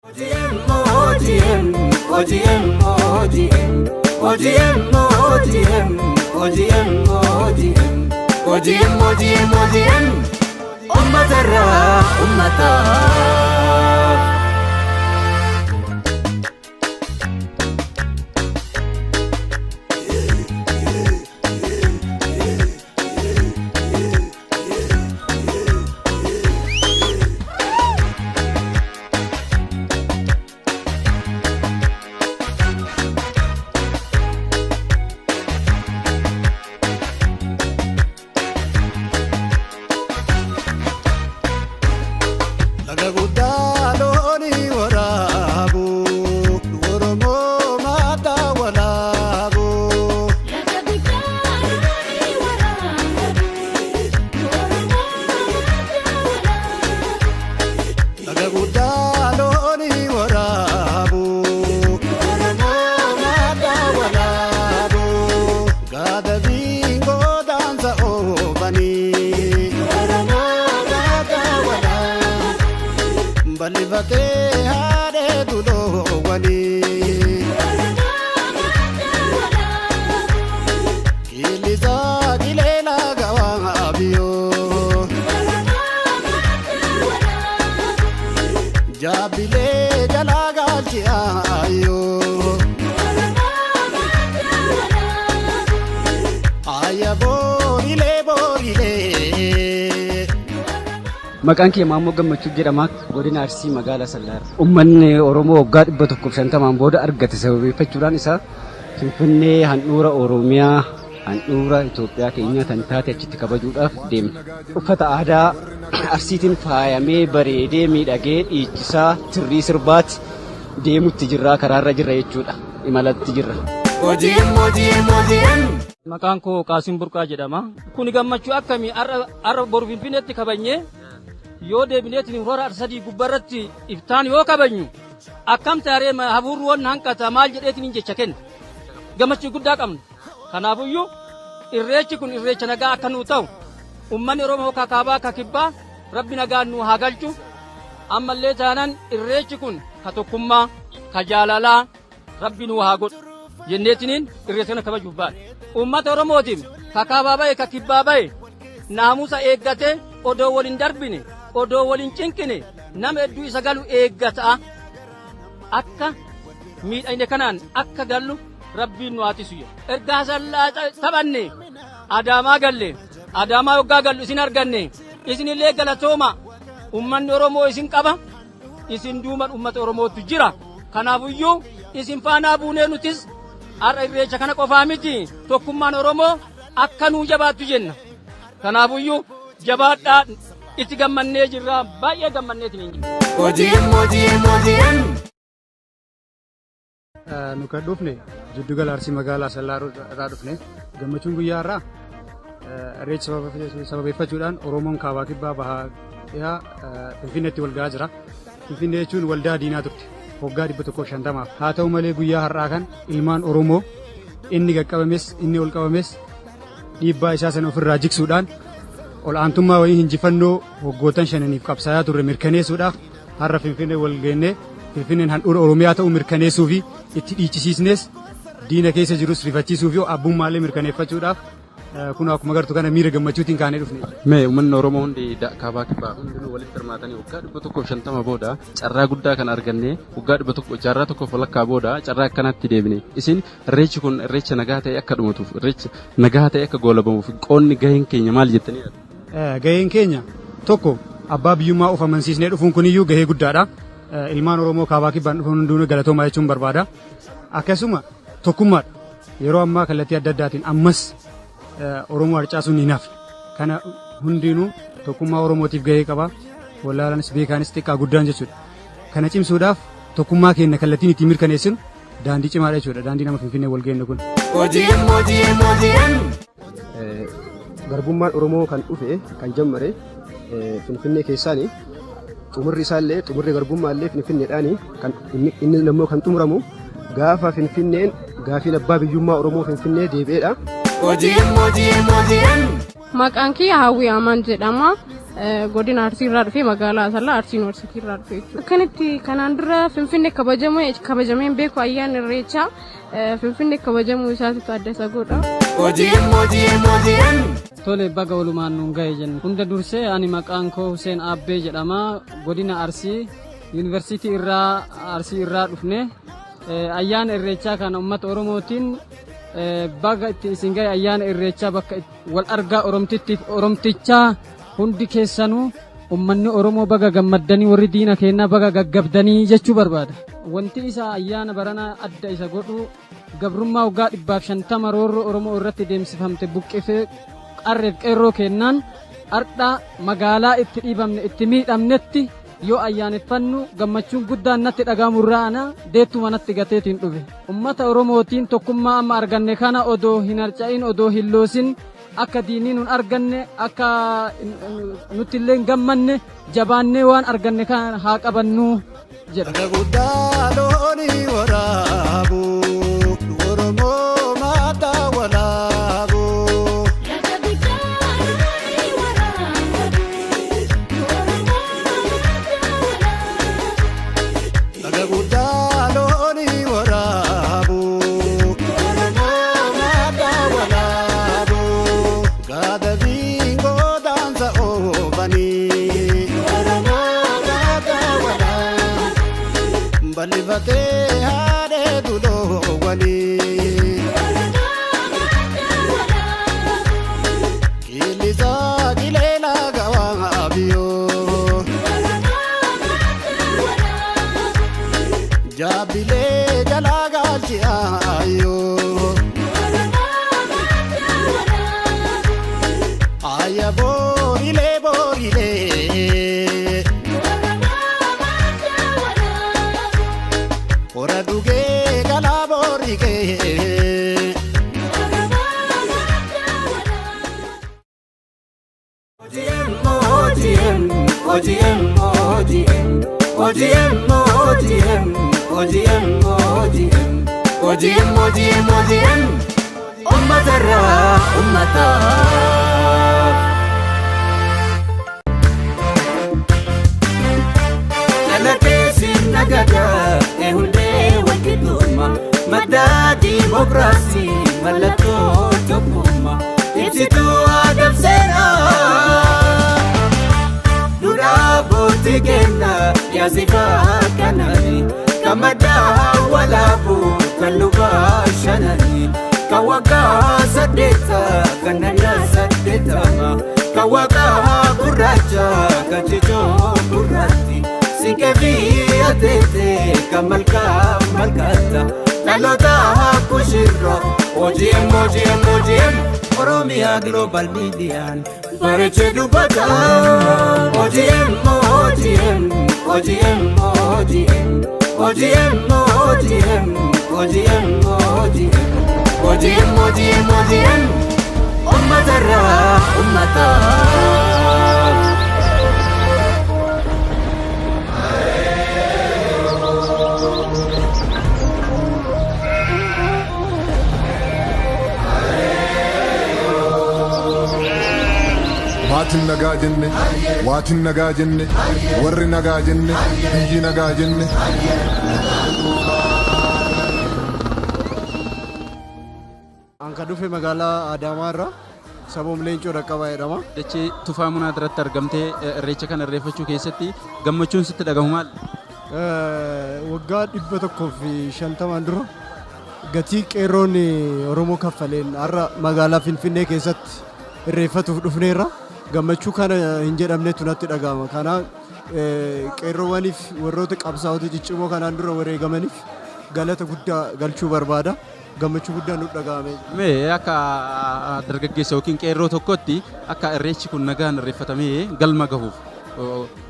OGM, OGM, OGM, OGM, OGM, OGM, OGM, OGM, OGM, OGM, OGM, uummatarraa uummataaf. Laga guddaa loonii waraabu, Oromoo mataa walaabu. Laga guddaa loonii waraabu, Oromoo mataa walaabu. Laga guddaa loonii waraabu, Oromoo mataa walaabu. Gaada biingoo daansa oofanii, Oromoo mataa walaabu. Bal'ifatee haadhee duloowwanii. Oromoo mataa walaabu. Kilisa kileela gawaa biyoo. Oromoo mataa walaabu. Jaabilee jalaa galchi ayyoo. Oromoo mataa walaabu. Ayya boorilee boorilee. Maqaan kee Maammoo Gammachuu jedhama. Godina Arsii magaalaa Sallaarraa. Uummanni Oromoo waggaa 150n booda argate sababeeffachuudhaan isa Finfinnee handhuura Oromiyaa handhuura Itoophiyaa keenya kan taate achitti kabajuudhaaf deemna. Uffata aadaa Arsiitiin faayamee bareedee miidhagee dhiichisaa tirrii sirbaatti deemutti jirraa karaarra jirra jechuudha. Imalatti jirra. OGM, OGM, OGM. Maqaan koo Qaasim Burqaa jedhama. Kuni gammachuu akkamii har'a boru Finfinneetti kabajnee yoo deebineetiin hora Arsadii gubbaarratti iftaan yoo kabajnu akkam taaree hafuurri waan hanqata maal jedheetiin jecha kenna. Gammachuu guddaa qabna. Kanaafuyyuu irreechi kun irreecha nagaa akka nuu ta'u uummanni Oromoo ka kaabaa ka kibbaa rabbi nagaan nuu haa galchu. Ammallee taanaan irreechi kun ka tokkummaa ka jaalalaa rabbi nuu haa godhu jenneetiniin irreecha kana kabajuuf baane. Uummata Oromootiif ka kaabaa ba'e ka kibbaa ba'e naamusa eeggatee odoo waliin darbine odoo waliin cinqine nama hedduu isa galu eeggata akka miidhagne kanaan akka gallu rabbiin nu haa tisu. Ergaa sallaa taphanne Adaamaa galle Adaamaa yoggaa gallu isin arganne isinillee galatooma uummanni Oromoo isin qaba isin duuban uummata Oromootu jira kanaafuyyuu isin faanaa buunee nutis har'a irreecha kana qofaa miti tokkummaan Oromoo akka nuu jabaattu jenna kanaafuyyuu jabaadhaa itti gammannee jirra baay'ee gammanneetiin hin jirra. OGM, OGM, OGM. Nu kan dhufne jiddugala Arsii magaalaa Asallaa irraa dhufne gammachuun guyyaa har'aa irreecha sababeeffachuudhaan Oromoon kaabaa kibbaa bahaa dhiyaa Finfinneetti wal gahaa jira. Finfinnee jechuun waldaa diinaa turte waggaa 150f. Haa ta'u malee guyyaa har'aa kan ilmaan Oromoo inni qaqqabames inni ol qabames dhiibbaa isaa sana ofirraa jigsuudhaan ol aantummaa wayii hinjifannoo waggootan shananiif qabsaayaa turre mirkaneessuudhaaf har'a Finfinnee wal geennee Finfinneen handhuura Oromiyaa ta'uu mirkaneessuu fi itti dhiichisiisnes diina keessa jirus rifachiisuu fi abbummaallee mirkaneeffachuudhaaf kun akkuma agartu kana miira gammachuutiin kaanee dhufne. Mee uummanni Oromoo hundi kaabaa kibbaa hundinuu walitti hirmaatanii waggaa 150 booda carraa guddaa kan arganne waggaa 100 jaarraa tokkoof walakkaa booda carraa akkanaatti deebine isin irreechi kun irreecha nagaa ta'e akka dhumatuuf irreecha nagaa ta'e akka goolabamuuf qoonni gaheen keenya maal jettanii yaaddu? Gaheen keenya tokko abbaa biyyummaa of amansiisnee dhufuun kuniyyuu gahee guddaadha. Ilmaan Oromoo kaabaa kibbaan dhufuun hundinuu galatoomaa jechuun barbaada. Akkasuma tokkummaadha. Yeroo ammaa kallattii adda addaatiin ammas Oromoo harcaasuun hin hafne. Kana hundinuu tokkummaa Oromootiif gahee qaba. Wallaalaanis beekaanis xiqqaa guddaan jechuudha. Kana cimsuudhaaf tokkummaa keenya kallattiin ittiin mirkaneessinu daandii cimaadha jechuudha. Daandii nama Finfinnee wal geenye kun. OGM, OGM, OGM. Garbummaan Oromoo kan dhufe kan jammare Finfinnee keessaani xumurri isaallee xumurri garbummaallee Finfinneedhaani kan inni immoo kan xumuramu gaafa Finfinneen gaafiin abbaa biyyummaa Oromoo Finfinnee deebi'eedha. OGM, OGM, OGM. Maqaan kiyya Hawwii Amaan jedhama. Godina Arsii irraa dhufee magaalaa Asallaa Arsii Yuunivarsiitii irraa dhufe jechuudha. Akkanatti kanaan dura Finfinnee kabajamee hin beeku ayyaanni Irreechaa Finfinnee kabajamuu isaatitu adda isa godha. OGM OGM OGM. Tole, baga walumaan nuun ga'e jenna. Hunda dursee ani maqaan koo Hussein Abbee jedhama. Godina Arsii Yuunivarsiitii irraa Arsii irraa dhufne. Ayyaana Irreechaa kana uummata Oromootiin baga itti isin ga'e. Ayyaana Irreechaa bakka wal argaa Oromtittiif Oromtichaa hundi keessanuu uummanni Oromoo baga gammaddanii, warri diina keenyaa baga gaggabdanii jechuu barbaada. Wanti isa ayyaana baranaa adda isa godhu gabrummaa waggaa 150 roorroo Oromoo irratti deemsifamte buqqifee qarreef qeerroo kennaan ardha magaalaa itti dhiibamne itti miidhamnetti yoo ayyaaneffannu gammachuun guddaan natti dhagahamu irraa ana deettuma natti gateetiin dhufe. Uummata Oromootiin tokkummaa amma arganne kana odoo hin harca'in, odoo hin loosin, akka diinii nun arganne, akka nutti illee hin gammanne, jabaannee waan arganne kana haa qabannu jedha. Laga guddaa loonii waraabu, Oromoo mataa walaabu. Laga guddaa loonii waraabu, Oromoo mataa walaabu. Laga guddaa loonii waraabu, Oromoo mataa walaabu. Gaada biingoo daansa oofanii, Oromoo mataa walaabu. Bal'ifatee haadhee duloowwanii. Oromoo mataa walaabu. Qillisaa qileelaa gawaa biyyoo. Oromoo mataa walaabu. Jaabbilee jalaa galchi ayyoo. Oromoo mataa walaabu. Ayya boorilee boorilee. Oromoo mataa walaabu. Hora dhugee galaa boorikee. Oromoo mataa walaabu. OGM OGM OGM OGM OGM OGM OGM OGM OGM OGM OGM uummatarraa uummataaf. Dhalatee sirna gadaa eehullee walqixxummaa, madda diimokiraasii, mallattoo tokkummaa, ibsituu aadaa seenaa. Duudhaa abbootii keenyaa yaasifaa kanani, kan maddaa walaabuu, kan lubaa shanani, kan waggaa 8, kan naannaa 80, kan waggaa gurraacha, kan cicoo gurraatti. Siinqee fi ateetee kan malkaa malkaata dhaloota kushirra. OGM OGM OGM, Oromiyaa Global Miidiyaan bareechee dubbata. OGM OGM OGM OGM OGM OGM OGM OGM OGM OGM OGM uummatarraa uummataaf. Maatiin nagaa jenne, waatiin nagaa jenne, warri nagaa jenne, biyyi nagaa jenne. An kan dhufe magaalaa Adaamaa irraa, Saboom Leencoo Dhaqqabaa jedhama. Dachee Tufaa Munaa irratti argamtee irreecha kana irreeffachuu keessatti gammachuun sitti dhagahu maal? Waggaa 150n dura gatii qeerroon Oromoo kaffaleen har'a magaalaa Finfinnee keessatti irreeffatuuf dhufneerra. Gammachuu kana hin jedhamnetu natti dhaga'ama. Kanaaf qeerroowwaniif warroota qabsaa'ota ciccimoo kanaan dura wareegamaniif galata guddaa galchuu barbaada. Gammachuu guddaa nu dhaga'ame. Mee akka dargaggeessa yookiin qeerroo tokkotti akka irreechi kun nagaan irreeffatamee galma gahuuf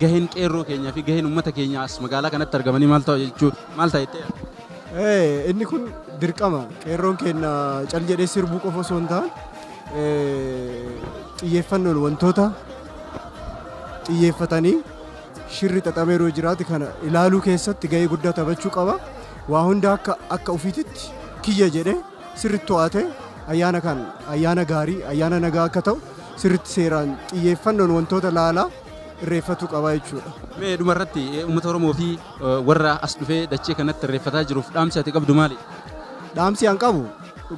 gaheen qeerroo keenyaa fi gaheen uummata keenyaa as magaalaa kanatti argamanii maal ta'a jechuu, maal ta'a jettee yaadda? Inni kun dirqama qeerroon keenya cal jedhee sirbuu qofa osoo hin taane, xiyyeeffannoon wantoota xiyyeeffatanii shirri xaxameeroo jiraate kana ilaaluu keessatti gahee guddaa taphachuu qaba. Waa hunda akka ofiititti kiyya jedhee sirriitti to'atee ayyaana kan ayyaana gaarii, ayyaana nagaa akka ta'u sirriitti seeraan xiyyeeffannoon wantoota laalaa irreeffatu qaba jechuudha. Mee dhumarratti uummata Oromoo fi warra as dhufee dachee kanatti irreeffataa jiruuf dhaamsi ati qabdu maali? Dhaamsi an qabu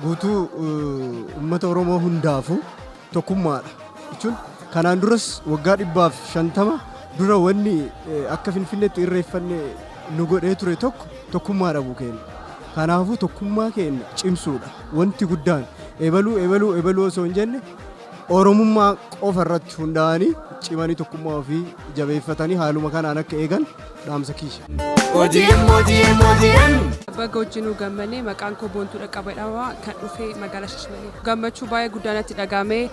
guutuu uummata Oromoo hundaafuu tokkummaadha. Jechuun kanaan duras waggaa 150 dura wanni akka Finfinneetti irreeffanne nu godhee ture tokko tokkummaa dhabuu keenya. Kanaafuu tokkummaa keenya cimsuudha. Wanti guddaan ebaluu ebaluu ebaluu osoo hin jenne Oromummaa qofa irratti hundaa'anii cimanii tokkummaa ofii jabeeffatanii haaluma kanaan akka eegan dhaamsa kiisha. OGM OGM OGM. Baga wajjinuu gammannee. Maqaan koo Boontuu Dhaqqabadhama, kan dhufe magaalaa Shashamannee. Gammachuu baay'ee guddaa natti dhagahame.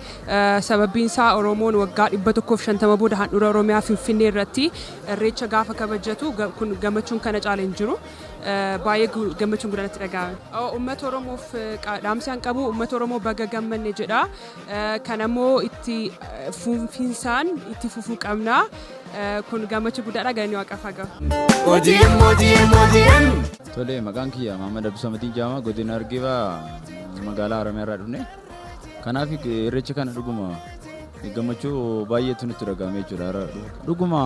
Sababiin isaa Oromoon waggaa 150 booda handhuura Oromiyaa Finfinnee irratti irreecha gaafa kabajatu kun gammachuun kana caala hin jiru. Baay'ee gammachuun guddaa natti dhagahame. Uummata Oromoof dhaamsi an qabu, uummata Oromoo baga gammanne jedha. Kanammoo itti fufiinsaan itti fufuu qabna. Kun gammachuu guddaadha, galanni waaqaaf haa gahu. OGM OGM OGM. Tole, maqaan kiyya Mahammad Abdusamatiin jedhama. Godina Harargee magaalaa Haramayaa irraa dhufne. Kanaaf irreecha kana dhuguma gammachuu baay'eetu nutti dhagahame jechuudha. Dhuguma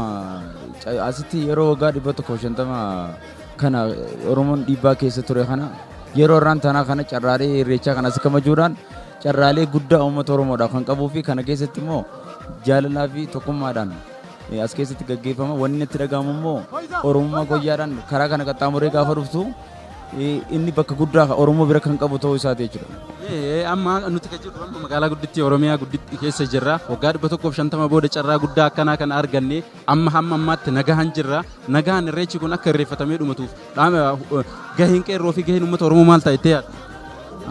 asitti yeroo waggaa 150 kana Oromoon dhiibbaa keessa ture kana, yeroo irraan tanaa kana carraalee irreechaa kana as kabajuudhaan carraalee guddaa uummata Oromoodhaaf kan qabuu fi kana keessatti immoo jaalalaa fi tokkummaadhaan as keessatti gaggeeffama. Wanni natti dhagahamu immoo Oromummaa guyyaadhaan karaa kana qaxxaamuree gaafa dhuftu inni bakka guddaa Oromoo bira kan qabu ta'uu isaati jechuudha. Amma nuti kan jirru amma magaalaa guddittii Oromiyaa guddittii keessa jirra. Waggaa 150 booda carraa guddaa akkanaa kana arganne, amma hamma ammaatti nagahan jirra. Nagahan irreechi kun akka irreeffatamee dhumatuuf gaheen qeerroo fi gaheen uummata Oromoo maal ta'a jettee yaadda?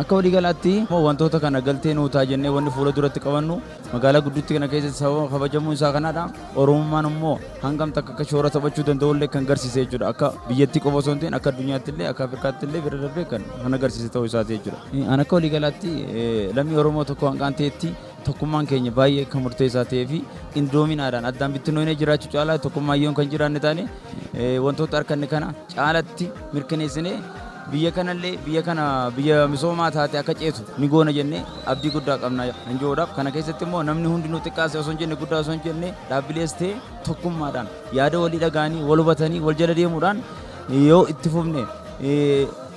Akka waliigalaatti wantoota kana galtee nuutaa jennee wanni fuula duratti qabannu magaalaa guddittii kana keessatti sababa kabajamuu isaa kanaadha. Oromummaan immoo hangam takka akka shoora taphachuu danda'ullee kan agarsiise jechuudha. Akka biyyattii qofa osoo hin ta'in akka addunyaatti illee, akka Afrikaatti illee bira darbee kan agarsiise ta'uu isaati jechuudha. An akka waliigalaatti lammii Oromoo tokko hanqaan ta'etti tokkummaan keenya baay'ee kan murteessaa ta'ee fi qindoominaadhaan addaan bittinnoonee jiraachuu caalaa tokkummaan yoo kan jiraanne taane, wantoota harkanne kana caalatti mirkaneessinee biyya kanallee biyya kana biyya misoomaa taate akka ceetu ni goona jennee abdii guddaa qabna hanjoodhaaf. Kana keessatti immoo namni hundinuu xiqqaas osoo hin jenne, guddaa osoo hin jenne, dhaabbilees ta'e tokkummaadhaan yaada walii dhaga'anii, wal hubatanii, wal jala deemuudhaan yoo itti fufne,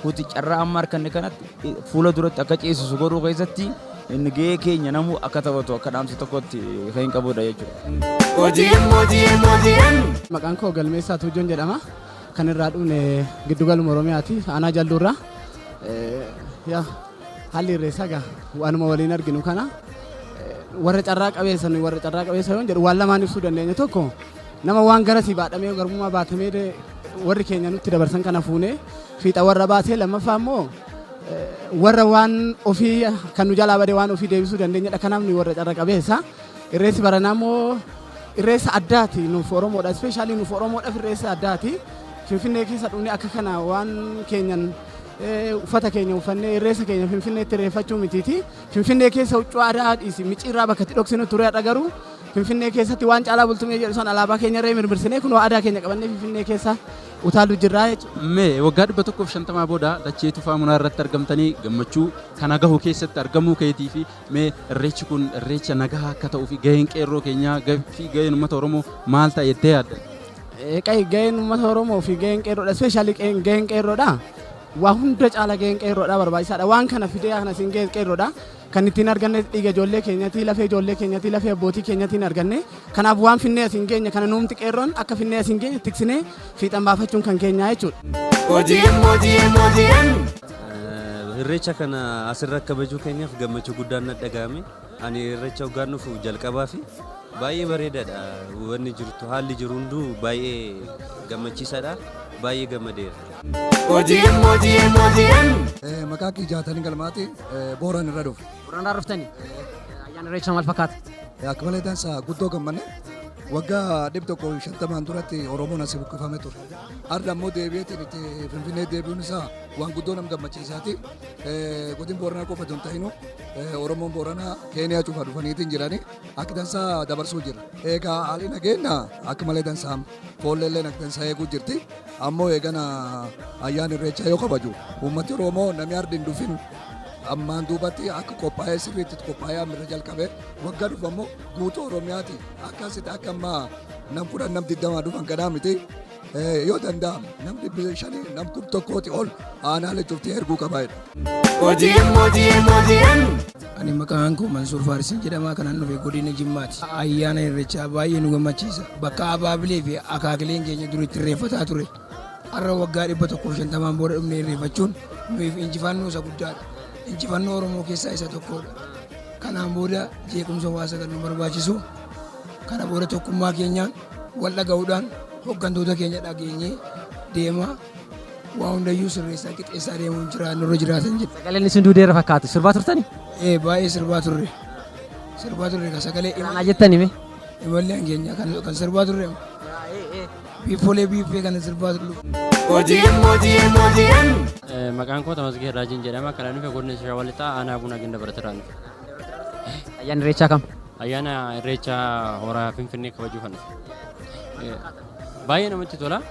huti carraa amma harkanne kanatti fuula duratti akka ceesisu godhuu keessatti inni gahee keenya namuu akka taphatu akka dhaamsa tokkotti kan hin qabudha jechuudha. OGM OGM OGM. Maqaan koo Galmeessaa Tuujoon jedhama. Kan irraa dhufne giddugaluma Oromiyaati. Aanaa Jalduurraa. Yaa haalli irreessaa gaa waanuma waliin arginu kana, warra carraa qabeessa, nuyi warra carraa qabeessa yoon jedhu waan lamaan ibsuu dandeenya. Tokko, nama waan garasii baadhamee garbummaa baatamee warri keenya nutti dabarsan kana fuunee fiixa warra baasee, lammaffaa immoo warra waan ofii kan nu jalaa bade waan ofii deebisuu dandeenyadha. Kanaaf nuyi warra carra qabeessa. Irreessi baranaa immoo irreessa addaati nuuf Oromoodha. Especially nuuf Oromoodhaaf irreessa addaati. Finfinnee keessa dhufnee akka kana waan keenyan uffata keenya uffannee irreessa keenya Finfinneetti irreeffachuu mitiiti. Finfinnee keessa huccuu aadaa dhiisi micciirraa bakka itti dhoksinu ture, har'a garuu Finfinnee keessatti waan Caalaa Bultumee jedhu san alaabaa keenya irree mirmirsinee kun aadaa keenya qabannee Finfinnee keessa utaaluu jirraa jechuudha. Mee waggaa 150 booda dachee Tufaa Munaa irratti argamtanii gammachuu kana gahu keessatti argamuu keetii fi mee irreechi kun irreecha nagaa akka ta'uu fi gaheen qeerroo keenyaa fi gaheen uummata Oromoo maal ta'a jettee yaadda? Qayi gaheen uummata Oromoo fi gaheen qeerroodha. Especially gaheen qeerroodha. Waa hunda caala gaheen qeerroodha barbaachisaadha. Waan kana fidee kana siin gahee qeerroodha. Kan ittiin arganne dhiiga ijoollee keenyatii, lafee ijoollee keenyatii, lafee abbootii keenyatiin arganne. Kanaaf waan finnee asiin geenye kana nuumti qeerroon akka finnee asiin geenye tiksinee fiixan baafachuun kan keenyaa jechuudha. OGM OGM OGM. Irreecha kana asirra kabajuu keenyaaf gammachuu guddaan na dhagahame. Ani irreecha hoggaan dhufu jalqabaa fi baay'ee bareedaadha. Wanni jirtu, haalli jiru hunduu baay'ee gammachiisaadha. Baay'ee gammadeera. OGM OGM OGM. Maqaa kiyya Jaatanii Galmaati, Booran irra dhufe. Booran irraa dhuftani? Ayyaana irreechaa maal fakkaata? Akka malee dansa, guddoo gammanne. Waggaa 150n duratti Oromoon asii buqqifame ture. Har'a immoo deebi'eetiin itti Finfinnee deebi'uun isaa waan guddoo nam gammachiisaati. Godin Booranaa qofa osoo hin ta'inu Oromoon Booranaa Keeniyaa cufa dhufaniitiin jirani akka dansaa dabarsuu jira. Egaa haalli nageenya akka malee dansaa, foolleelleen akka dansaa eeguu jirti. Ammoo eegana ayyaana irreechaa yoo kabaju uummati Oromoo namni ardi hin dhufin Ammaan duubatti akka qophaa'ee sirriitti qophaa'ee ammirra jalqabee waggaa dhufu ammoo guutuu Oromiyaati akkasitti akka ammaa nam 10 nam 20 dhufan kanaa miti yoo danda'ame nam 500 nam 1000 ol aanaalee cuftii erguu qaba jedha. ODM ODM ODM. Ani maqaan koo Mansuur Faarisiin jedhama kanan dhufe godina Jimmaati. Ayyaana Irreechaa baay'ee nu gammachiisa. Bakka abaabilee fi akaakileen keenya dur itti irreeffataa ture. Har'a waggaa 150 booda dhufnee irreeffachuun nuyiif injifannoo isa guddaadha. Injifannoo Oromoo keessaa isa tokkodha. Kanaan booda jeequmsa hawaasa kan nu barbaachisu. Kana booda tokkummaa keenyaan wal dhaga'uudhaan hooggantoota keenya dhageenyee deemaa waa hundayyuu sirreessaa qixxeessaa deemuun nurra jiraatan jedha. Sagaleen isin duudeera fakkaatu. Sirbaa turtani? Baay'ee sirbaa turre. Sirbaa turre kan sagalee. Kanaa jettani mee? Imalli hangeenya kan sirbaa turre. Biifoolee biiffee kan sirbaa turre. ODM ODM ODM. Maqaan koo Tamasgeen Raajiin jedhama. Kan ani dhufe godina Shawaa Lixaa aanaa Buunaa Ginda Baratirraa dhufe. Ayyaana Irreechaa kam? Ayyaana Irreechaa Horaa Finfinnee kabajuu kan dhufe. Baay'ee namatti tola.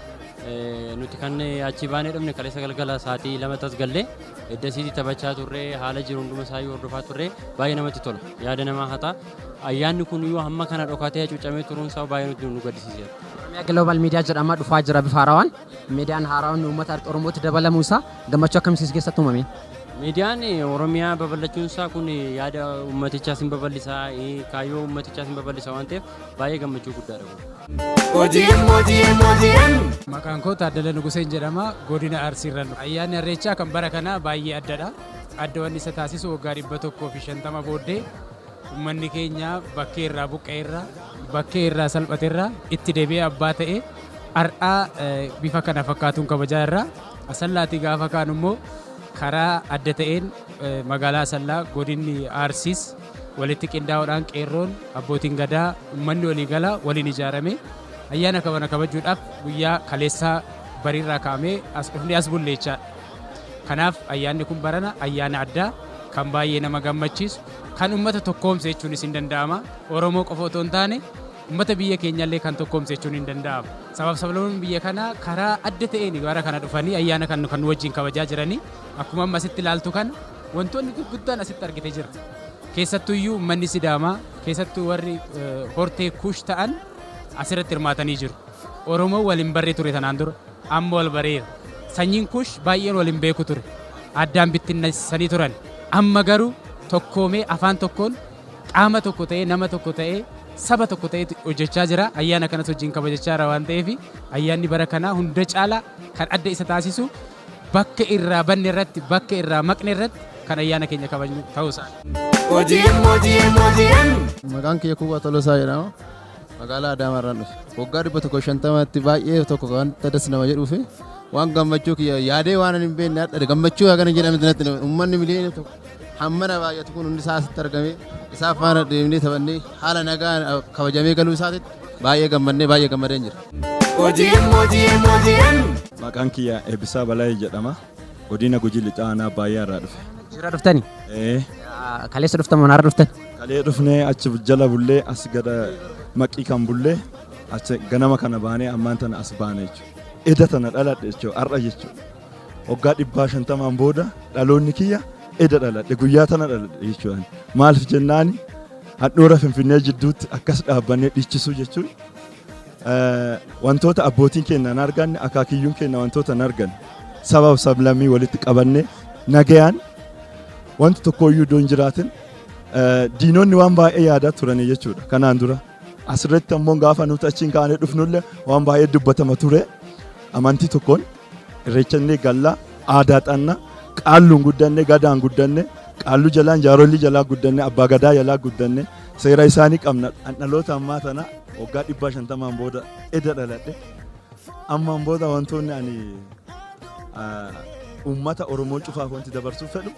Nuti kan achi baanee dhumne kaleessa galgala sa'aatii 2 tas gallee eddasiitii taphachaa turre haala jiru hunduma isaa hordofaa turre baay'ee namatti tola. Yaada namaa hata. Ayyaanni kun iyyuu hamma kana dhokatee hacuucamee turuun isaa baay'ee nuti nu gaddisiiseera. Oromiyaa Global Media jedhama dhufaa jira bifa haarawaan. Miidiyaan haaraan uummata Oromootti dabalamuu isaa gammachuu akkamii keessatti uumame? Miidiyaan Oromiyaa babal'achuun isaa kun yaada uummatichaas hin babal'isaa, kaayyoo uummatichaas hin babal'isaa waan ta'eef baay'ee gammachuu guddaadha kun. ODM ODM ODM. Maqaan koo Taaddala Nuguseen jedhama. Godina Arsiirra dhufe. Ayyaanni Irreechaa kan bara kanaa baay'ee addadha. Adda wanni isa taasisu waggaa 150 booddee uummanni keenya bakkee irraa buqqa'e irraa bakkee irraa salphate irraa itti deebi'ee abbaa ta'e har'aa bifa kana fakkaatuun kabajaa irraa. Asallaatii gaafa kaan immoo karaa adda ta'een magaalaa Asallaa godinni Arsiis walitti qindaa'uudhaan qeerroon abbootiin gadaa uummanni waliigalaa waliin ijaarame ayyaana kana kabajuudhaaf guyyaa kaleessaa bariirraa kaa'amee as dhufnee as bulleechaadha. Kanaaf ayyaanni kun barana ayyaana addaa kan baay'ee nama gammachiisu kan uummata tokkoomse jechuunis hin danda'ama. Oromoo qofa otoo hin taane uummata biyya keenyallee kan tokkoomse jechuun hin danda'amu. Sabaaf sablammoonni biyya kanaa karaa adda ta'een bara kana dhufanii ayyaana kan nu wajjin kabajaa jiranii akkuma amma asitti ilaaltu kana wantoonni gurguddaan asitti argite jira. Keessattuyyuu uummanni Sidaamaa keessattuu warri hortee kuush ta'an asirratti hirmaatanii jiru. Oromoo waliin barree ture tanaan dura amma wal bareera. Sanyiin kuush baay'een waliin beeku ture. Addaan bittinneessanii turan. Amma garuu tokkoomee afaan tokkoon qaama tokko ta'ee nama tokko ta'ee saba tokko ta'ee hojjechaa jira. Ayyaana kanas wajjin kabajachaa jira waan ta'eef ayyaanni bara kanaa hunda caalaa kan adda isa taasisu bakka irraa banne irratti bakka irraa maqne irratti kan ayyaana keenya kabajnu ta'uu isaa. ODM ODM ODM. Maqaan kiyya Kuubaa Tolosaa jedhama. Magaalaa Adaamaa irraan dhufe. Waggaa 150tti baay'ee tokko wanta das nama jedhuu fi waan gammachuu kiyya yaadee waan hin beekne hadha gammachuu hagana jedhamte natti uummanni miliyoona tokko hammana baay'atu kun hundi isaa asitti argame isaa faana deemnee taphannee haala nagaa kabajamee galuu isaatitti baay'ee gammannee baay'ee gammadeen jira. ODM ODM ODM. Maqaan kiyya Eebbisaa Balaayee jedhama. Godina Gujii Lixaa aanaa Baay'ee irraa dhufe. Jira dhuftani? Kaleessa dhuftan moo har'a dhuftan? Kalee dhufnee achi jala bullee as gara maqii kan bullee achi ganama kana baanee ammaan tana as baane jechuudha. Eda tana dhaladhe jechuudha har'a jechuudha. Waggaa 150 booda dhaloonni kiyya eda dhaladhe guyyaa tana dhaladhe jechuudha. Maaliif jennaani handhuura Finfinnee jidduutti akkas dhaabbannee dhiichisuu jechuun wantoota abbootiin keenya hin arganne akaakiyyuun keenya wantoota hin arganne sabaaf sablammii walitti qabannee nagayaan wanti tokkoyyuu iddoo hin jiraatin diinonni waan baay'ee yaadaa turanii jechuudha kanaan dura. Asirratti ammoo gaafa nuti achiin kaanee dhufnullee waan baay'ee dubbatama ture. Amantii tokkoon irreechannee gallaa aadaa xanna qaalluun guddanne gadaan guddanne qaalluu jalaan jaarolii jalaa guddanne abbaa gadaa jalaa guddanne seera isaanii qabna. Dhaloota ammaa tana waggaa 150 booda eda dhaladhe. Ammaan booda wantoonni ani uummata Oromoo cufaaf wanti dabarsuu fedhu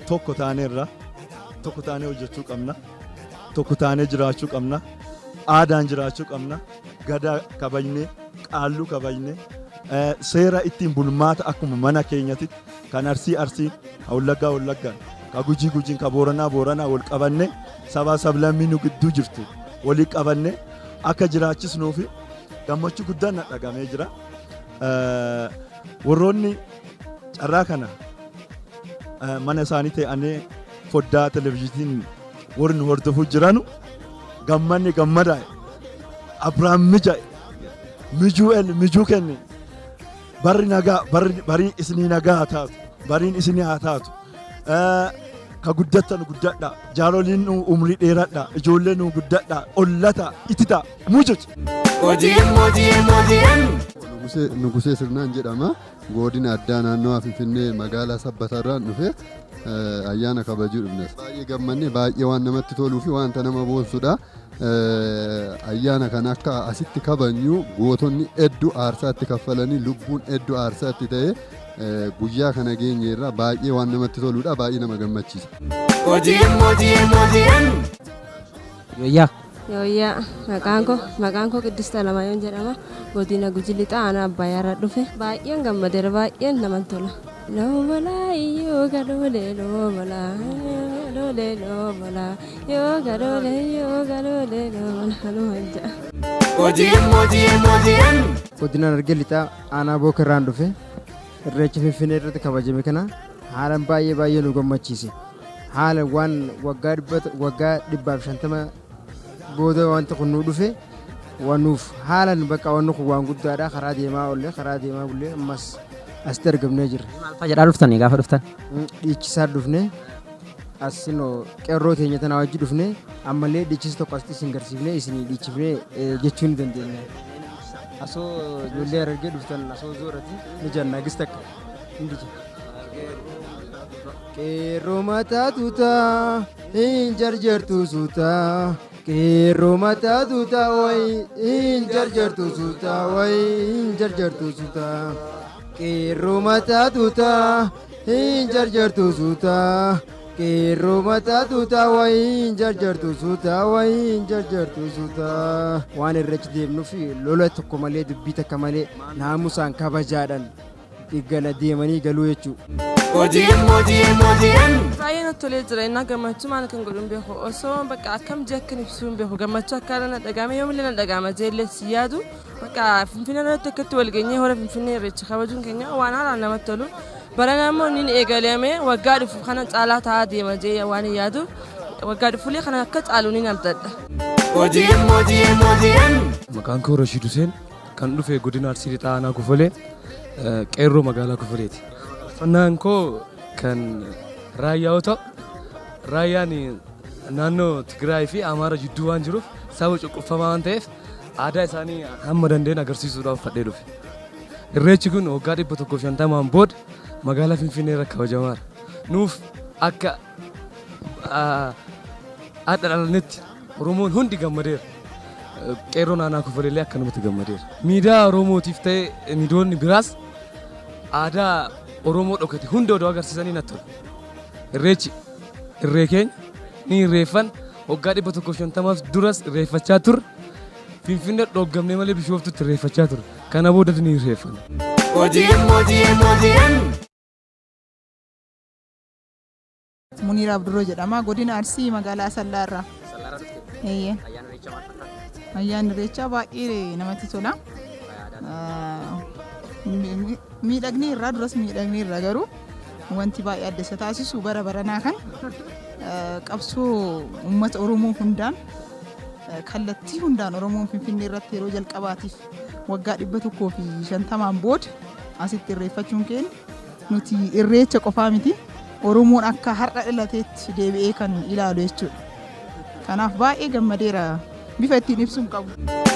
tokko taaneerra tokko taanee hojjechuu qabna. Tokko taanee jiraachuu qabna. Aadaan jiraachuu qabna. Gadaa kabajnee, qaalluu kabajnee, seera ittiin bulmaata akkuma mana keenyatti kan Arsii Arsiin, ka Wallaggaa Wallaggaan, ka Gujii Gujiin, ka Booranaa Booranaa wal qabannee sabaa sablammii nu gidduu jirtu walii qabannee akka jiraachisnuu fi gammachuu guddaan na dhagamee jira. Warroonni carraa kana mana isaanii ta'anii foddaa televizyiiniin warri nu hordofuu jiranu gammanni gammadaa Abiraam mija mijuu el mijuu kenne barri nagaa barri isinii nagaa haa taatu bariin isinii haa taatu ka guddattan guddadha jaaloliin nu umrii dheeradha ijoolleen nu guddadha ollata itita mujuj. ODM ODM ODM. Nugusee Sirnaan jedhama. Godina addaa naannoo Finfinnee magaalaa Sabbatarraan dhufe ayyaana kabajuu dhufne. Baay'ee gammanne, baay'ee waan namatti toluu fi wanta nama boonsudha. Ayyaana kana akka asitti kabajnu gootonni hedduu aarsaatti kaffalanii lubbuun hedduu aarsaatti ta'e guyyaa kana geenyeerra baay'ee waan namatti toludha, baay'ee nama gammachiisa. ODM ODM ODM. Yooyyaa. Yooyyaa, maqaan koo Qiddist Alamaayoon jedhama. Godina Gujii Lixaa aanaa Abbayyaarraa dhufe. Baay'een gammadeera, baay'een namatti tola. Loomalaa yoo galoolee loomalaa galoolee loomalaa yoo galoolee yoo galoolee loomalaa loomal jedha. ODM ODM ODM. Godina Harargee Lixaa aanaa Bookerraan dhufe. Irreecha Finfinnee irratti kabajame kana haalaan baay'ee baay'ee nu gammachiise. Haala waan waggaa 150 booda wanti kun nu dhufe waan nuuf haalaan bakka wanni kun waan guddaadha. Karaa deemaa oollee, karaa deemaa bullee, ammas asitti argamnee jirra. Maal fa'aa jedhaa dhuftanii gaafa dhuftan? Dhiichisaa dhufne, asinoo qeerroo teenya tanaa wajji dhufne, ammallee dhiichisa tokko asitti isin garsiifnee isin dhiichifnee jechuu ni dandeenya. Asoo ijoollee Harargee dhuftan asoo zoorati ni janna gis takka ni dhiicha. Qeerroo mataa tuutaa hin jarjartu suutaa. Qeerroo mataa tuutaa wayi hin jarjartu suutaa wayi hin jarjartu suutaa. Qeerroo mataa tuutaa hin jarjartu suutaa. Qeerroo mataa tuutaa wayi hin jarjartu suutaa wayi hin jarjartu suutaa. Waan irratti deemnuuf lola tokko malee, dubbii takka malee, naamusaan kabajaadhaan gala deemanii galuu jechuudha. ODM ODM ODM. Baay'ee natti tolee jira. Innaa gammachuu maal kan godhu hin beeku. Osoo bakka akkam jee akkan ibsuu hin beeku. Gammachuu akka na dhagahame yoomillee na dhagahama jeellee si yaadu. Bakka Finfinnee irratti akkatti wal geenyee hora Finfinnee irreecha kabajuun keenya waan haalaan namatti tolu. Barana immoo inni eegalame waggaa dhufu kana caalaa ta'aa deema jee waan hin yaadu. Waggaa dhufullee kana akka caalu ni abdadha. ODM ODM ODM. Maqaan koo Rashiid Huseen, kan dhufe godina Arsii Lixaa aanaa Kofolee, qeerroo magaalaa Kofoleeti. Uffannaan koo kan raayyaa yoo ta'u, raayyaan naannoo Tigraay fi Amaara jidduu waan jiruuf saba cunqurfamaa waan ta'eef aadaa isaanii hamma dandeenye agarsiisuudhaaf uffadhee dhufe. Irreechi kun waggaa 150n booda magaalaa Finfinnee irra kabajamaara. Nuuf akka hadha dhalannetti Oromoon hundi gammadeera. Qeerroon aanaa Kofoleellee akkanumatti gammadeera. Miidiyaa Oromootiif ta'e miidiyoonni biraas aadaa Oromoo dhokate hunda odoo agarsiisanii natti tola. Irreechi irree keenya ni irreeffan, waggaa 150f duras irreeffachaa turre. Finfinnee dhooggamnee malee Bishooftutti irreeffachaa turre. Kana boodas ni irreeffanna. ODM ODM ODM. Muniir Abdurroo jedhama. Godina Arsii magaalaa Asallaa irraa. Eeyyee. Ayyaanni Irreechaa baay'ee namatti tola. Miidhagni irraa duras miidhagni irraa, garuu wanti baay'ee adda isa taasisu bara baranaa kan qabsoo uummata Oromoo hundaan, kallattii hundaan Oromoon Finfinnee irratti yeroo jalqabaatiif waggaa 150n booda asitti irreeffachuun keenya nuti irreecha qofaa miti, Oromoon akka har'a dhalateetti deebi'ee kan ilaalu jechuudha. Kanaaf baay'ee gammadeera, bifa ittiin ibsuun qabu.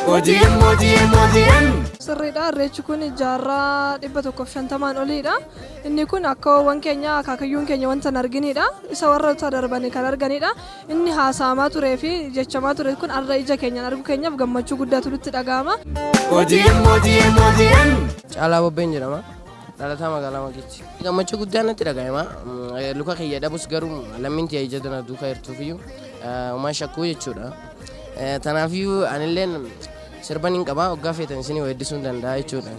ODM ODM ODM. Sirriidha. Irreechi kun jaarraa 150n oliidha. Inni kun akkaawwan keenya, akaakayyuun keenya wanta hin arginidha. Isa warra darbanii kan arganidha. Inni haasa'amaa turee fi jechamaa ture kun har'a ija keenyaan arguu keenyaaf gammachuu guddaatu nutti dhaga'ama. ODM ODM ODM. Caalaa Bobbeen jedhama. Dhalataa magaalaa Maqiitti. Gammachuu guddaan natti dhaga'ama. Luka kiyya dhabus garuu lammiin tiyya ija tana duukaa jirtuufiyyuu uumaa shakkuu jechuudha. Tanaafiyyuu anilleen sirban hin qaba, waggaa feetan isinii weeddisuu hin danda'a jechuudha.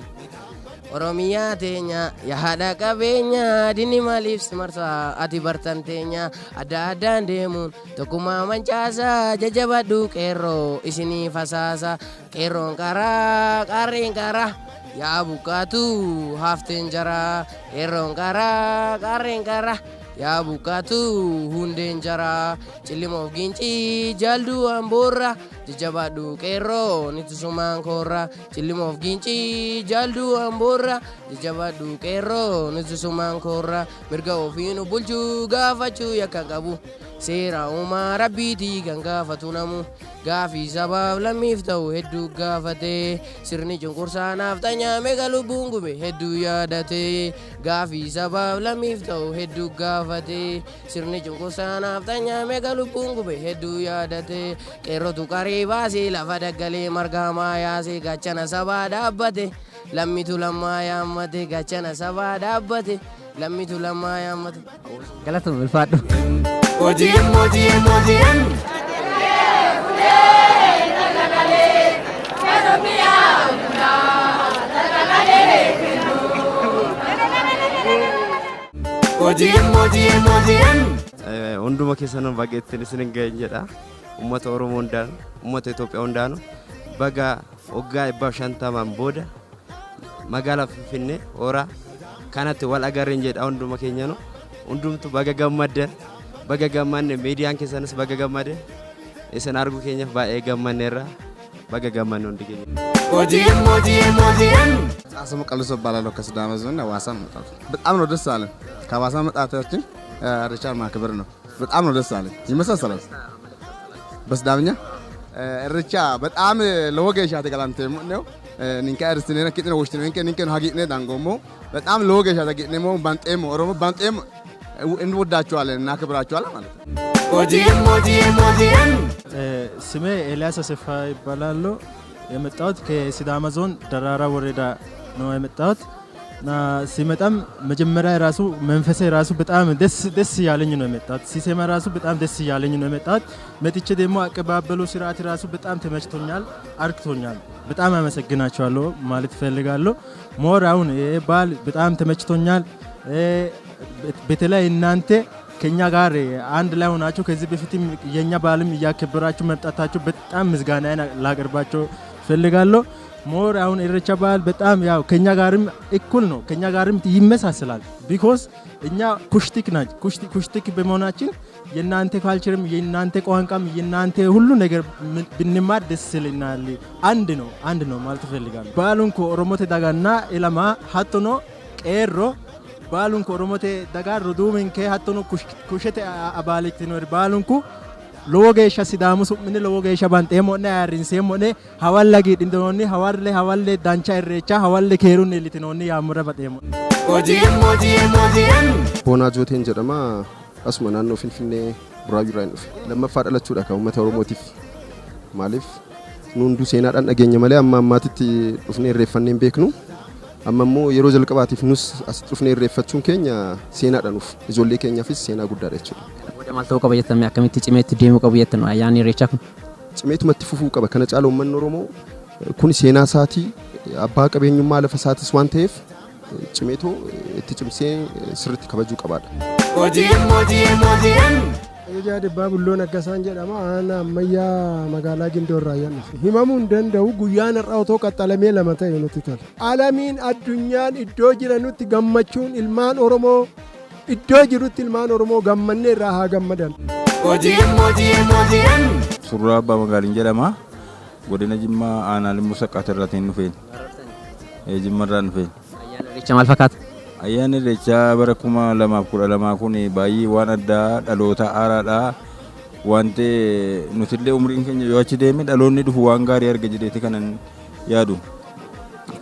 Oromiyaa teenya yaa haadha qabeenya, dinni maaliif si marsa ati bartan teenya, adda addaan deemuun tokkummaa mancaasa, jajjabadhu qeerroo isinii fasaasa, qeerroon karaa qarreen karaa yaa buqqaatu hafteen jara, qeerroon karaa qarreen karaa. Yaa buqqaatu hundeen jaraa cillimoof gincii jaalduu amboorra jajjabaadhu qeerroo nitu sumaan koorra cillimoof gincii jaalduu amboorra jajjabaadhu qeerroo nitu sumaan koorra mirga ofiinu bulchuu gaafachuu yakka qabu seera uumaa rabbiitii kan gaafatu namu gaafii sabaaf lammiif ta'u hedduu gaafate sirni cunqursaa naaf xanyaame lubbuun gube hedduu yaadate gaafii sabaaf lammiif ta'u hedduu gaafate sirni cunqursaa naaf xanyaame lubbuun gube hedduu yaadate qeerrotu qaree baasee lafa daggalee margaamaa yaasee gaachana sabaa dhaabbate lammitu lammaa yaammate gaachana sabaa dhaabbate lammitu lammaa yaammate. Galatuma ulfaadhu. ODM ODM ODM. ODM ODM ODM. Hunduma keessanuu bageettiin isin hin gahin jedha. Uummata Oromoo hundaanu, uummata Itoophiyaa hundaanu baga waggaa 150 booda magaalaa Finfinnee hora kanatti wal agarreen jedha hunduma keenyanu. Hundumtu baga gammaddan, baga gammanne miidiyaan keessanis baga gammade. Isin arguu keenyaaf baay'ee gammanneerra. Baga gammanne hundi keenya. ODM ODM ODM. ስሙ ቀልሶ እባላለሁ። ከሲዳማ ዞን ሐዋሳ ነው የመጣሁት። በጣም ነው ደስ አለን። ከሐዋሳ መጣታችን ኢሬቻን ማክበር ነው። በጣም ነው ደስ አለን። ይመሳሰላል። በሲዳምኛ ኢሬቻ በጣም lowo geeshsha galanteemmo ninke ayirrisineena ki'neno woshshitinonke ninkeno hagiidhine dangoommo በጣም lowo geeshsha hagiidhineemmo banxeemmo ኦሮሞ banxeemmo እንወዳቸዋለን እናከብራቸዋለን ማለት ነው። ODM ODM ODM. ስሜ ኤልያስ አሰፋ ይባላል። የመጣሁት ከሲዳማ ዞን ደራራ ወረዳ ነው የመጣሁት እና ሲመጣም መጀመሪያ ራሱ መንፈሴ ራሱ በጣም ደስ ደስ እያለኝ ነው የመጣሁት። ሲሰማ ራሱ በጣም ደስ እያለኝ ነው የመጣሁት። መጥቼ ደግሞ አቀባበሉ ስርዓት ራሱ በጣም ተመችቶኛል፣ አርክቶኛል። በጣም አመሰግናቸዋለሁ ማለት እፈልጋለሁ። more አሁን ይሄ በዓል በጣም ተመችቶኛል። በተለይ እናንተ ከኛ ጋር አንድ ላይ ሆናችሁ ከዚህ በፊትም የኛ በዓልም እያከበራችሁ መምጣታችሁ በጣም ምስጋናዬን ላቀርባቸው እፈልጋለሁ። more አሁን ኢሬቻ በዓል በጣም ያው ከኛ ጋርም እኩል ነው፣ ከኛ ጋርም ይመሳሰላል። because እኛ ኩሽቲክ ናች ኩሽቲክ በመሆናችን የእናንተ culture ም የእናንተ ቋንቋም የእናንተ ሁሉ ነገር ብንማር ደስ ይለናል። አንድ ነው አንድ ነው ማለት እፈልጋለሁ። baalunku Oromote daganna ilama hattono qeerroo baalunku Oromote daga roduuwinke hattono kushete abaale ikkitinori baalunku lowo geeshsha Sidaamu su'minni lowo geeshsha banxeemmo'ne ayirrinseemmo'ne hawalle hagiidhitinoonni hawalle hawalle dancha Irreecha hawalle keerunni iillitinoonni yaammora baxeemmo'ne. ODM ODM ODM. Boonaa Jooteen jedhama. Asuma naannoo Finfinnee Buraayyuu irraa hin dhufe. Lammaffaa dhalachuudha kan uummata Oromootiif. Maaliif nu hunduu seenaadhaan dhageenya malee amma ammaatitti dhufnee irreeffannee hin beeknu. Amma immoo yeroo jalqabaatiif nus asitti dhufnee irreeffachuun keenya seenaadha nuuf. Ijoollee keenyaafis seenaa guddaadha jechuudha. Booda maal ta'uu qaba jettanii akkamitti cimeetti deemuu qabu jettan ayyaanni Irreechaa kun? Cimeetumatti fufuu qaba. Kana caala uummanni Oromoo kun seenaa isaatii abbaa qabeenyummaa lafa isaatis waan ta'eef cimeetoo itti cimsee sirriitti kabajuu qabaadha. ODM ODM ODM. Ajajaa Dhibbaa Bulloo Naggasaan jedhama. Aanaa ammayyaa magaalaa Gindoo irraa ayyaanni dhufe. Himamuu hin danda'u guyyaan har'aa otoo qaxxalamee lama ta'e nutti tola. Alamiin addunyaan iddoo jiranutti gammachuun ilmaan Oromoo iddoo jirutti ilmaan Oromoo gammannee irraa haa gammadan. ODM ODM ODM. Surraa Abbaa Magaaliin jedhama. Godina Jimmaa aanaa Limmuu Saqqaata irraatiin dhufeen. Jimma irraan dhufeen. Ayyaanni Irreechaa maal fakkaata? Ayyaanni Irreechaa bara 2012 kun baay'ee waan addaa dhaloota haaraadha. Wanti nutillee umriin keenya yoo achi deeme dhaloonni dhufu waan gaarii arga jedheeti kanan yaadu.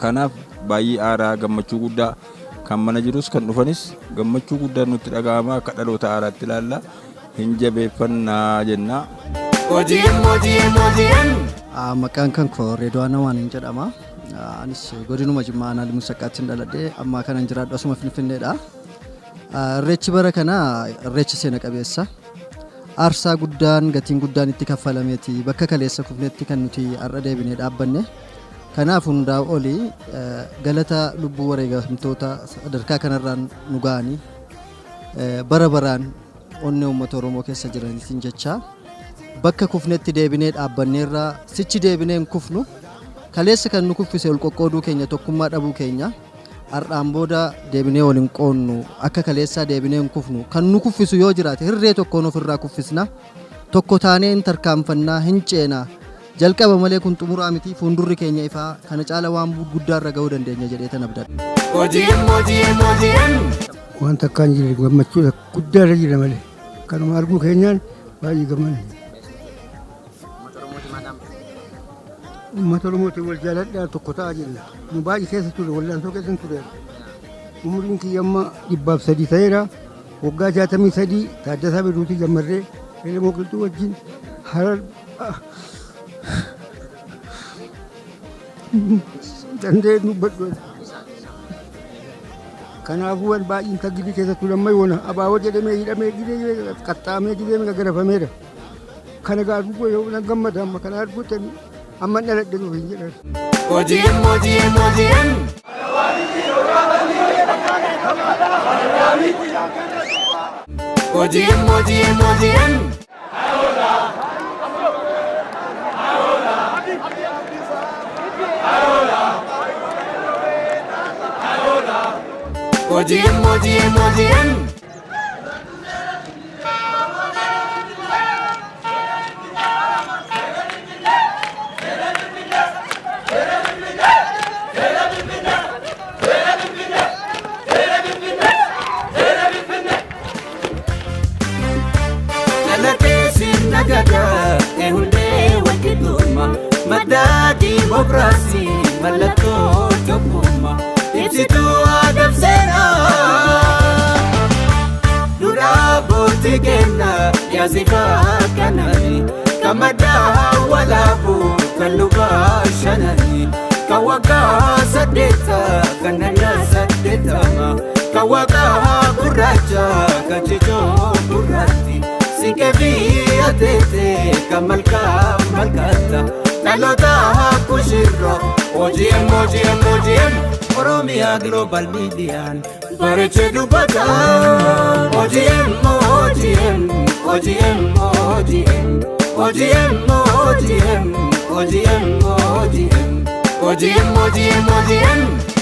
Kanaaf baay'ee haaraa gammachuu guddaa kan mana jirus kan dhufanis gammachuu guddaa nutti dhaga'ama akka dhaloota haaraatti ilaalla. Hin jabeeffannaa jenna. ODM ODM ODM. Maqaan kan koo Reedwaan Awaanin jedhama. Anis godinuma Jimmaa aanaa Limmuu Saqqaatti dhaladhee amma kanan jiraadhu asuma Finfinneedha. Irreechi bara kana irreecha seena qabeessa. Aarsaa guddaan gatiin guddaan itti kaffalameeti bakka kaleessa kufnetti kan nuti har'a deebinee dhaabbanne. Kanaaf hundaa olii galata lubbuu wareegamtoota sadarkaa kanarraan nu ga'anii bara baraan onnee uummata Oromoo keessa jiraniitiin jecha bakka kufnetti deebinee dhaabbanneerra sichi deebinee hin kufnu. Kaleessa kan nu kuffise ol qoqqooduu keenya tokkummaa dhabuu keenya Har'aan booda deebinee wal hin qoonnu, akka kaleessaa deebinee hin kufnu. Kan nu kuffisu yoo jiraate hirree tokkoon ofirraa kuffisna. Tokko taanee hin tarkaanfannaa, hin ceenaa. Jalqaba malee kun xumuraa miti, fuuldurri keenya ifaa kana caala waan guddaarra gahuu dandeenya jedhee tan abdadha. OGM OGM OGM. Wanta akkaan jirre gammachuu guddaarra jira malee kanuma arguu keenyaan baay'ee gammanne. Uummata Oromootiin wal jaaladhaa tokko ta'aa jirra. Nu baay'ee keessa ture, wallaansoo keessa ture. Umriin kiyya amma 103 ta'eera. Waggaa 63 Taaddasaa Birruutii jammarree Elemoo Qilxuu wajjin Harar danda'ee dubbadhu. Kanaafuu waan baay'een taggilii keessattuu lamma yoona abaaboo jedhamee hidhamee gidee qaxxaamee gidee garafameera. Kana gaafuu yoo nan gammada amma kana arguutti amma dhaladhe nuuf hin jedhan. OGM OGM OGM. OGM OGM OGM. OGM OGM OGM. Dhalatee sirna gadaa hundee walqixxummaa madda diimokiraasii mallattoo tokkummaa ibsituu aadaa seenaa duudhaa abbootii keenyaa yaasifaa kanani kan maddaa walaabuu kan lubaa shanani kan waggaa saddeetta kan naannaa saddeettama kan waggaa gurraacha kan cicoo gurraatti. Siinqee fi ateetee kan malkaa malkaata dhaloota kushirroo OGM OGM OGM Oromiyaa Global Miidiyaan bareechee dubbata OGM OGM OGM OGM OGM OGM OGM OGM OGM OGM OGM.